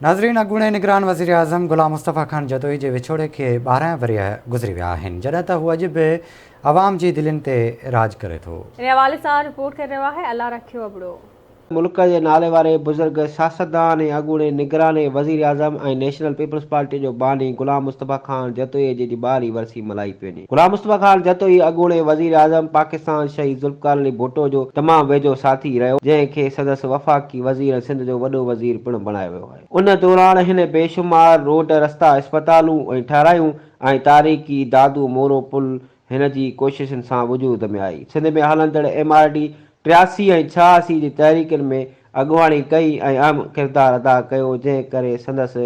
ناظرين اڳوڻي نگران وزيراعظم غلام مصطفيٰ خان جتوئي جي وڇوڙي کي 12 ورهيه گذري ويا آهن جڏهن ته هو اڄ به عوام جي دلين تي راڄ ڪري ٿو. ان حوالي سان رپورٽ ڪري رهيو آهي الله رکيو ابڙو. ملڪ جي ناليواري بزرگ سياستدان ۽ اڳوڻي نگران وزيراعظم ۽ نيشنل پيپلز پارٽي جو باني غلام مصطفيٰ خان جتوئي جي جي ٻارهين ورسي ملهائي پئي وڃي. غلام مصطفيٰ خان جتوئي اڳوڻي وزيراعظم پاڪستان شهيد ذوالفقار علي ڀٽو جو تمام ويجهو ساٿي رهيو، جنهن کي سندس وفاقي وزير ۽ سنڌ جو وڏو وزير پڻ بڻايو ويو آهي. ان دوران هن بيشمار روڊ، رستا، اسپتالون ۽ ٺهرايون ۽ تاريخي دادو مورو پل هن جي ڪوششن سان وجود ۾ آئي. سنڌ ۾ هلندڙ ايم آر ڊي 83 ۽ 86 جي تحريڪن ۾ اڳواڻي ڪئي ۽ اهم ڪردار ادا ڪيو جنهن ڪري سندس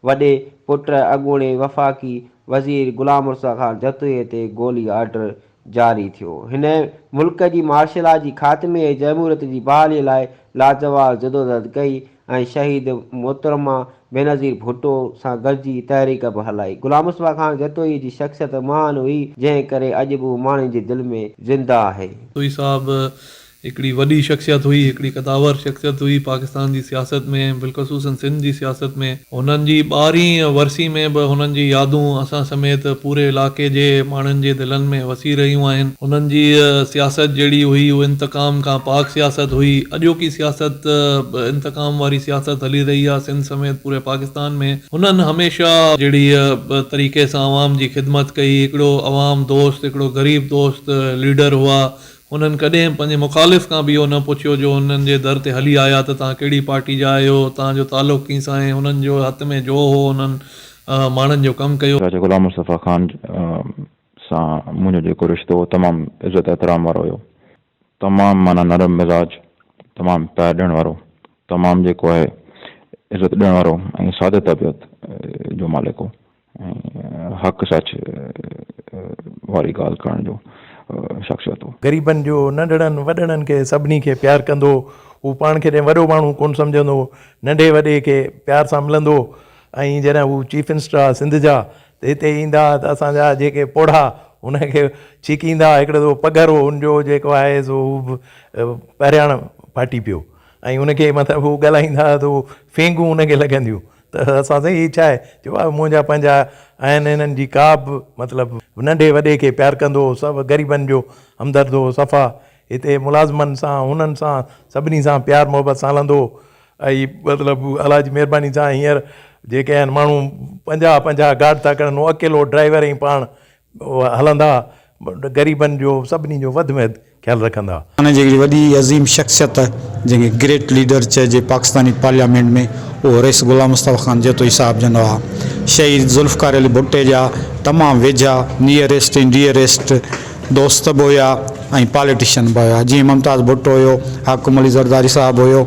وڏي پٽ اڳوڻي وفاقي وزير غلام مرتضيٰ خان جتوئي تي گولي آرڊر جاري ٿيو. هن ملڪ جي مارشلا جي خاتمي ۽ جمهوريت جي بحالي لاء لازوال جدوجهد ڪئي ۽ شهيد محترمه بينظير ڀٽو سان گڏجي تحريڪ به هلائي. غلام مصطفيٰ خان جتوئي جي شخصيت مهان هئي، جنهن ڪري اڄ به هو ماڻهن جي دل ۾ زنده آهي. جتوئي صاحب هڪڙي وڏي شخصيت هئي، هڪڙي قداور شخصيت هئي پاڪستان جي سياست ۾ بالخصوصاً سنڌ جي سياست ۾. هنن جي ٻارهين ورسي ۾ به هنن جي يادون اسان سميت پوري علائقي جي ماڻهن جي دلن ۾ وسي رهيون آهن. هنن جي سياست جهڙي هئي اهو انتقام کان پاڪ سياست هئي. اڄوڪي سياست به انتقام واري سياست هلي رهي آهي سنڌ سميت پوري پاڪستان ۾. هنن هميشه جهڙي طريقي سان عوام جي خدمت ڪئي هڪڙو عوام دوست هڪڙو غريب دوست ليڊر هئا. هنن ڪڏهن پنهنجي مخالف کان به اهو نه پڇيو جو هنن جي در تي هلي آيا ته توهان ڪهڙي پارٽي جا آهيو توهان جو تعلق ڪنهن سان آهي هنن جو هٿ ۾ جو هو هنن ماڻهن جو ڪم ڪيو. چاچا غلام مصطفيٰ خان سان منهنجو جيڪو رشتو هو تمام عزت احترام وارو هيو. تمام معنيٰ نرم مزاج، تمام پيار ڏيڻ وارو، تمام جيڪو آهي عزت ڏيڻ وارو ۽ ساده طبيعت جو مالڪ هو ۽ حق سچ واري ڳالهه ڪرڻ جو شخصيت هو. غريبن جو، ننڍڙن وڏڙن کي سڀني کي پيار ڪندو هو. هو پاڻ کي ڪڏهن وڏو ماڻهو ڪونه سمجهندو هو. ننڍي وڏي کي پيار سان ملندو هو ۽ جڏهن هو چيف منسٽر ها سنڌ جا ته هتي ايندا ها ته اسان جا جيڪي پوڙها ان کي ڇڪيندا ها. هڪڙو دفعو پگهر هو ان جو جيڪو آهي سو هو به پهرياڻ ڦاٽي پيو ۽ ان کي مطلب هو ڳالهائيندا ها ته هو ڦينگون ان کي لڳنديون ته اسان سائين هي ڇا آهي؟ چيو آهي منهنجا پنهنجا آهن هنن جي ڪا به مطلب ننڍي وڏي کي پيار ڪندو هو سڀ غريبن جو همدرد هو صفا هتي ملازمن سان هنن سان سڀني سان پيار محبت سان هلندو هو ۽ مطلب الله جي مهرباني سان هينئر جيڪي آهن ماڻهو پنجاهه پنجاهه گارڊ ٿا ڪرن هو اڪيلو ڊرائيور ۽ پاڻ هلندا غريبن جو سڀني جو وڌ ۾ وڌ خيال رکندا. ان جي هڪڙي وڏي عظيم شخصيت جنهن کي گريٽ ليڊر چئجي پاڪستاني پارليامينٽ ۾ اهو رئيس غلام مصطفيٰ خان جتوئي صاحب جن هئا. شهيد ذوالفقار علي ڀٽي جا تمام ويجها نيئريسٽ ۽ ڊيئريسٽ دوست به هيا ۽ پاليٽيشن به هيا جيئن ممتاز ڀٽو هيو، حاڪم علي زرداري صاحب هيو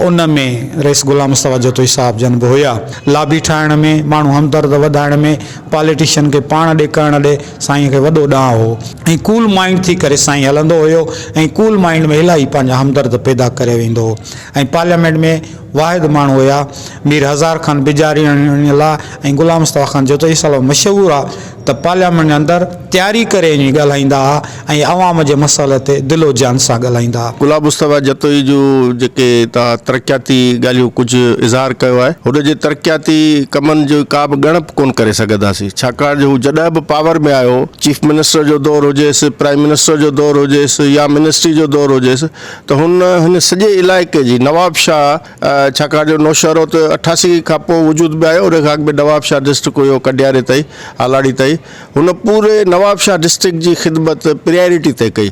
ان ۾ رئيس غلام مصطفيٰ جتوئي صاحب جن به هيا. لابي ٺاهڻ ۾، ماڻهو همدرد وڌائڻ ۾، پاليٽيشن کي پاڻ ڏي ڪرڻ ڏي سائين کي وڏو ڏانء هو ۽ ڪول مائينڊ ٿي ڪري سائين هلندو هيو ۽ ڪول مائينڊ ۾ الاهي پنهنجا همدرد پيدا ڪري ويندو هو ۽ پارليامينٽ ۾ واحد ماڻهو هيا مير هزار خان بجاريڻي لا ۽ غلام مصطفيٰ خان جتوئي صاحب مشهور آ ته پارليامينٽ جي اندر تياري ڪري وڃي ڳالهائيندا ها ۽ عوام جي مسئلي تي دل و جان سان ڳالهائيندا ها. غلام مصطفيٰ جتوئي جون جيڪي توهان ترقياتي ڳالهيون ڪجهه اظهار ڪيو آهي هن جي ترقياتي ڪمن جي ڪا به ڳڻپ ڪونه ڪري سگهنداسين ڇاڪاڻ جو هو جڏهن به پاور ۾ آيو چيف منسٽر جو دور هجيس پرائم منسٽر جو دور هجيس يا منسٽري جو دور هجيس ته هن هن سڄي علائقي جي نوابشاهه ڇاڪاڻ جو نوشهرو ته 88 کان پوء وجود ۾ آيو، ان کان اڳ ۾ نوابشاهه ڊسٽرڪٽ هيو ڪنڊياري تائين، هالاڻي تائين. هن پوري نوابشاهه ڊسٽرڪٽ جي خدمت پريارٽي تي ڪئي.